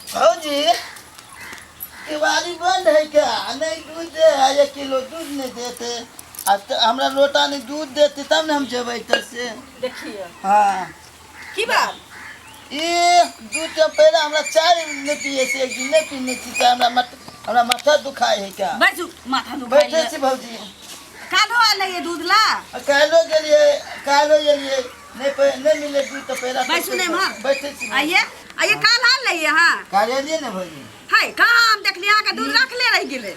भौजी केवाड़ी बंद है क्या? नहीं दूध दे है, 1 किलो दूध नहीं देते। आ तऽ हमरा लोटा नहीं दूध देते तब ने हम जेबै इधर से। देखिए। हाँ। की बात? ई दूध के पहले हमरा चाय नहीं पिए से, एक दिन नहीं पीने छी चाय। हमरा माथा दुखाए है क्या? बैठू, माथा दुखाइ। बैठे छी भौजी। काल्हो आयल रहियै दूध ला? आ काल्हो गेलियै, काल्हो गेलियै, नहीं नहीं मिले दूध तऽ पहला। बैसू ने एम्हर। बैठे छी। आइए आइए, काल्हि आयल रहियै अहाँ? काल्हि एलियै ने भौजी। है, कहाँ हम देखलियै अहाँके? दूध रखले रहि गेलै।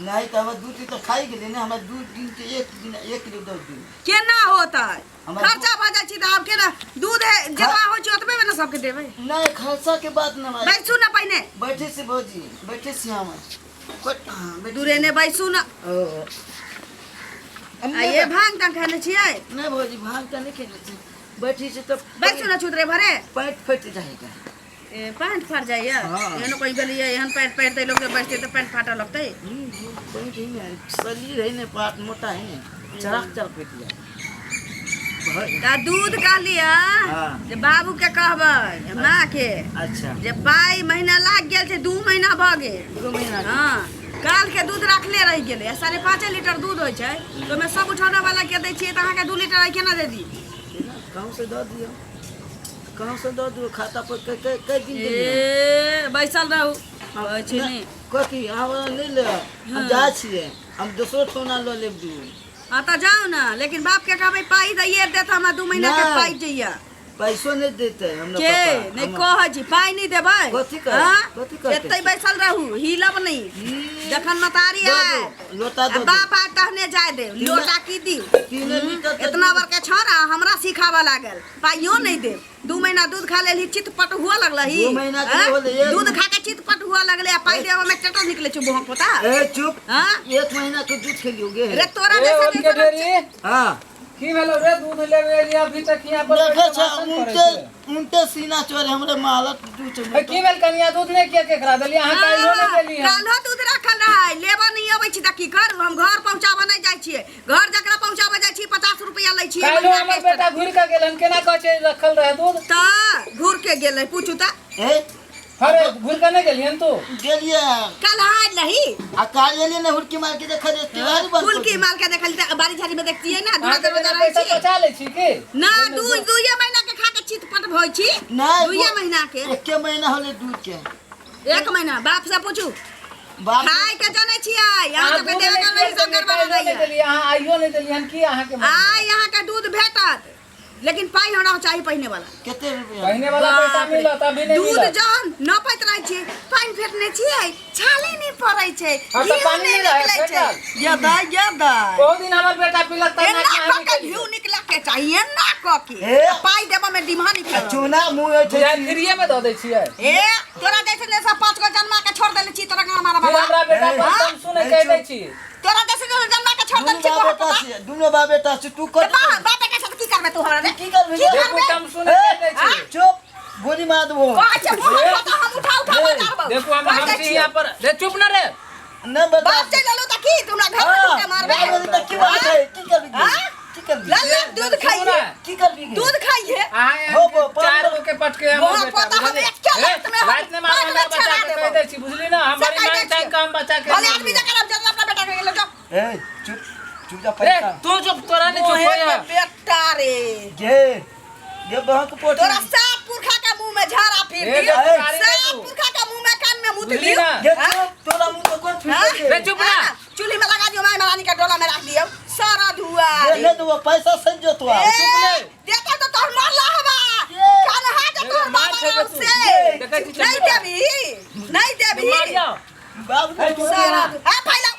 नहीं तऽ हमर दूध तऽ खाइ गेलै ने। हमरा 2 दिन के एक दिन 1 किलो दऽ दियौ। केना होतै? खर्चा भऽ जाइ छै तऽ आब केना दूध है, जितना होइ छै ओतबे मे ने सबके देबै। नहीं, खर्चा के बात न भाई। बैसू ने पहिने। बैठे छी भौजी, बैठे छी हम। हाँ, बैठे। दूरे ने बैसू ने। ओ। आइए, भांग तांग खेने छियै? नहीं भौजी, भांग तऽ नहीं खेने छी। बैठे छी तऽ। बैसू ने छुतरे भरे। पैंट फटि जाएगा। ए, पैंट फाट जाइए? हाँ। एहनो कहीं गेलियै, एहन पैंट पहिरतै लोक जे बैसतै तऽ पैंट फाटऽ लगतै। पैंट ही ने शरीर है ने, पाट मोटा है ने, चराक चल फटि जाए। तऽ दूध कहलियै जे बाबूके कहबै, माँके जे पाइ महीना लागि गेल छै, 2 महीना भऽ गेल। 2 महीना। हँ, काल्हिके दूध रखले रहि गेलै आ 5.5 लीटर दूध होइ छै तऽ ओहिमे सब उठौना वाला के दै छियै तऽ अहाँके 2 लीटर आइ केना दे दी? कहूँ से दऽ दियौ, कहूँ से दऽ दियौ खाता पर। कै कै कै दिन देलियै? ए, बैसल रहू, कहै छी ने। कथी अहाँ वाला नहि लेब, हम जाइ छियै, हम दोसरो ठौना लऽ लेब दूध। हँ तऽ जाउ ने, लेकिन बापके कहबै पाइ दैये देत, हमरा 2 महीना के नहि। पाइ चाहिए। पैसो नहि देतै हमरा के पापा। नहि कहै छी, पाइ नहि देबै? कथी कर- हाँ? कथी करतै? एतै बैसल रहू, हिलब नहि। ई, जखन मतारी दऽ आयत दू, लोटा आ दऽ दू। बाप आयत तहने जाय देब। लोटा की दिउ? 3 लीटर तऽ इतना बड़का छौड़ा हमरा सिखाबऽ लागल, पाइयो नहि देब। 2 महीना दूध खा लेलही, चित पट हुआ लगलही। 2 महीना के हाँ? होलै, एक दूध खा के चित पट हुआ लगले आ पाइ देबऽ में टेटर निकले छौ बोहक पोता। ए चुप। हाँ? 1 महीना के दूध खेलियो गे। रे तोरा ए जैसा ओल के जैसा ढेरी। हाँ। की भेलो रे? दूध लेवे एलियै, अभी तक यहाँ पर देखै बैठ के छ भाषण करै उनटे छियै। उनटे सीना चोरे हमरे मालक दूध ए, की भेल कनिया? दूध नहि किया केकरा देलियै अहाँ? काल्हियो नहि देलियै। काल्हो दूध रखल रहै, लेबऽ नहि अबै छी तऽ की करू? हम घर पहुँचाबऽ नहि जाइ छियै। घर जकरा पहुँचाबऽ जाइ छियै, 50 रुपया लै छियै काल्हियो महीना हमर के। बेटा घुरि कऽ गेल हन, केना कहै छै रखल रहै दूध? तऽ घूर के गेलै, पूछू तऽ। ए। अरे, घुरि कऽ नहि गेलियन तू? गेलियै। काल्हि आयल रही। आ काल्हि एलियै ने, हुड़की मार के देखलियै तिवारी बंद। फुलकी माल के देखली तऽ बाड़ी झाड़ी में देखतियै ना, दूरा अहाँके दरवाजा जेना रहै पैसा छी। बचा लै छी की? ना, दू दुइये महीना के खा के चितपट भइ छी। नहीं। दुइये महीना के। एके महीना होले दूध के। 1 महीना, बाप से पूछू। बाप। खाय के जानै छियै अहाँ अहाँ सबके दूध देवे नहि करबै किया सब देलियै? गड़बड़ा काल्हियो नहि जाइए। देलियै अहाँ, आइयो नहि देलियै हन, की अहाँके मन में? आइ अहाँके दूध भेटत, लेकिन पाइ हमरा चाही पहिने वाला। कते रुपया? पहिने वाला पैसा बाप रे। मिलत, अभी नहि दूध मिलत। जहन नपैत रहै छी, पानि फेटने छियै, छाले नहि पड़ै छै, हाँ, तऽ घिउ पानि नहि नहि रहै, निकलै छै। फेटल। ये दाइ, ये दाइ। बहुत दिन हमर बेटा पीलक तऽ एना नाक कऽ के निकलि घिउ निकलऽ के चाही, एना कऽ के। ए। आ पाइ देबऽ मे डिम्हा निकलऽ। चूना मुँह ऐठे। बुझाइ फ्रीए में दऽ दै छियै। ए, तोरा जैसे जैसे पाँच गो जन्मा के छोड़ देले छी तोरा गाँव हमारा फिर बाबा। हमरा बेटा ए, पर हाँ? तम सुने ए, कहि दै चुप। छी। तोरा जैसे जैसे जन्मा के छोड़ दुनू देले छी बाप तोहर बेटा पता। छियै, दुनू बाप बेटा छी, तू ते कथी बाप बाप के साथ की करबे तू हमरा रे? की करबे? की देखू करबे? तम सुने कहि दै छी। चुप, गोली मार देबो। कहै छै मुँह पता हम उठा उठा बजारबौ। देखू हम कहै हम छी छियौ। यहाँ पर रे, चुप न रे। नहीं बता। बाप चलि एलौ तऽ की तू हमरा घर में ढुके मारबे? नहीं बता की बात है? की करबी? हाँ? की करबी? लल लल दूध सुनू खाइए। ने, की करबी? दूध खाइए। अहाँ हो गो, चार गो के पटके हमर वहाँ बेटा, पोता हम बुझलियै? एक के ए, लात में हम लात नहि मारू पाँच हमरा में बच्चा छड़ा के, देबौ। कहि दै छी, बुझली ना? हम से बड़ी कहि दै मांग तांग छियौ। के हम बच्चा के भले आदमी जकर हम जरूर अपना बेटा के गेलो जाओ। ए चुप, चुप जा रे पैसा। तू चुप, तोरा नहि चुप मोहे होइए। के बेटा रे। गे गे बहक पोटी। तोरा सात पुरखा के मुंह में झाड़ा फिर ए, दियो। देखो, गाड़ी सात नहि तू। पुरखा के मुंह में कान में मुत बुझली दियो। ना? गे हाँ? चुप, तोरा मुँह में कोन हाँ? छुई रे चुप ना। हाँ, चूल्ही में लगा दियो, माय महारानी के डोला में रख दियो सारा धुआ। दे ले तो पैसा सज जो तो ए, चुप ले। देता तो तोहर मरला हवा ये। कान्हा के तोहर मार बाबा खेबै राम तू। से। देखै छी नहीं चमेटा। देबी, नहीं देबी। मारियो। बाप ए, चुप सारा ना। आ फैला।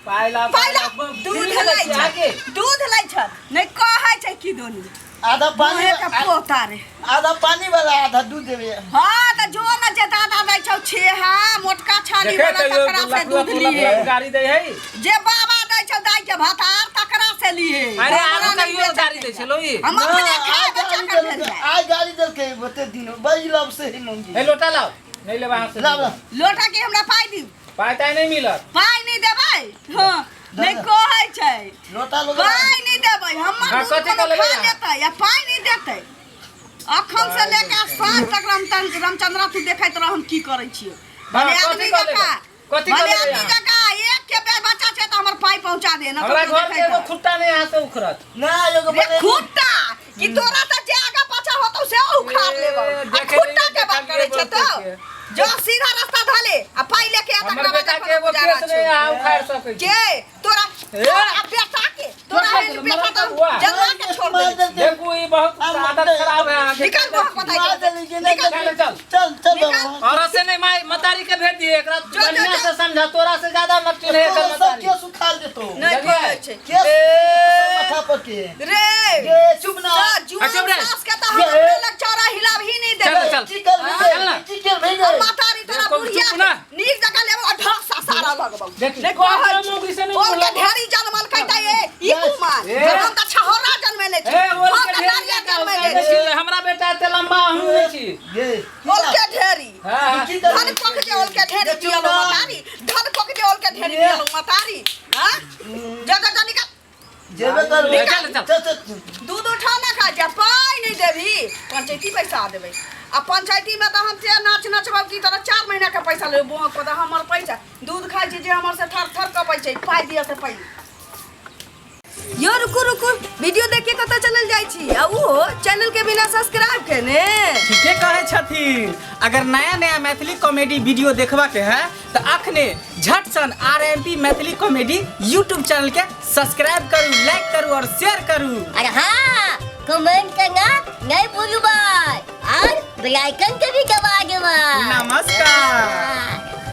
पाइला पाइला दूध लै आगे छै, दूध लै छै, नहि कहै छै की दोनी। आधा पानी मोहे के पोता रे। आधा पानी वाला, आधा दूध देबे। हाँ तऽ जो ने जे दादा दै छौ छेहा मोटका छाली देखे वाला तैयो तकरा से लफ दूध लफ लिए। लफ गाड़ी दै है। जे बाबा दै छौ दाई के भतार तकरा से लिए। अरे हमरा आरो नहि कहियो बेचऽ गाड़ी दै के। छलो ई। हम अपने खाय बच्चा कर भेल जाय। आज गाड़ी देलकै ओते दिन बड़ी लब से ही मंगी। ए लोटा लाओ, नहीं लेबा हाथ से। लाओ, लाओ। लोटा के हमरा पाइ दियौ। पाइ ताइ नहीं मिलत। पाइ नहि देबै? हँ नहि कहै छै। लोटा लोग। पाइ नहि देबै हमर हाँ, दूध कथी कोनो के लेबै खा अहाँ? लेतै आ पाइ नहि देतै। अखन से लेके साँझ तक रामचंद्रा तू देखैत रह हम की करै छियै। भले कथी आदमी कऽ लेबै? जकाँ, कथी कऽ भले लेबै आदमी अहाँ? जकाँ एक के बेर बच्चा छै तऽ हमर पाइ पहुँचा दे ना। हमरा घर के एगो खुट्टा नहीं यहाँ से उखड़त। ना एगो रे खुट्टा कि तोरा तऽ जे आगा पाछा होतौ से उखाड़ लेबौ। ए, आ देखे खुट्टा रहियै, के बात करै देखलियै छै तो बहुते के। जो सीधा रास्ता धले आ पाइ लेके आ हमर तकरा बाद बेटा अपन के एगो गुजारा केस छौ। नहीं यहाँ उखाड़ सकै छी। के तोरा, ए! तोरा बेटा के, तोरा छोड़ एहन दे, बेटा मरद तऽ हुआ। जन्मा के छोड़ मार देने छी। देलकै। देखू ई बहुत आ, आदत खराब है अहाँके। निकाल बुआ बताइ मार दे। देली कि नहीं? चल, चल। चल चल निकाल। बाबा। और से नहीं माई मतारी के भेज दिए एकरा जो, बढ़िया जो। से समझा, तोरा से ज्यादा मत चुने एकर तोरा सब मतारी। केस उखाड़ देतो। नहीं जलिए। कहै छै। केस ए! माथा पर के। रे ये चुप ना। तो जुआन चुप रे। सास के तऽ हम ये। अपने लग चौरा हिलाबही नहीं चल, देबै। चल। चिकन हाँ, चल ना। चिकन भेज आ मातारी तोरा देखो, बुढ़िया चुप ना। नीक जकाँ लेबो आ ढक सा सारा लगबौ। देख, नहीं कोई कहै छै। मौगी से नहीं ओल के बोलबो। ढेरी जनमल कहता ए ई बस। कुमार ए। हम तऽ छहोरा जनमेले छी। ए ओल हम के तऽ ढेरी नारिया बेटा जनमेले उखाड़ छी। छी। हमरा बेटा एते लंबा हम नहीं छी। ये ओल के ढेरी। हाँ, हाँ। की कर धन पक जे ओल के ढेरी ये चुप पियलो ना। मतारी, धन पक जे ओल के ढेरी ये। पियलो मतारी। हां, जा जा जा निकाल। जेबे कर। चल, चल। चल चल। दूध उठा ना खा जा, पाइ नहीं देबही पंचायती पैसा देबै। आ पंचायती में तऽ हम से नाच नचबौ की तोरा 4 महीना के पैसा लेबो बोहक पर हमर पैसा। दूध खाइ छी जे हमर से थर थर कपै छै, पाइ दिअ से पहिले। यो रुकू रुकू, वीडियो देख के कतऽ चलल जाइ छी? आ उ चैनल के बिना सब्सक्राइब केने? ठीके कहै छथिन। अगर नया नया मैथिली कॉमेडी वीडियो देखबा के है तो अखने झट सन RMP Maithili comedy YouTube channel के सब्सक्राइब करू, लाइक करू और शेयर करू। अरे हाँ, कमेंट करना नहीं भूलू भाई और बेल आइकन के भी दबा देबा। नमस्कार। हाँ।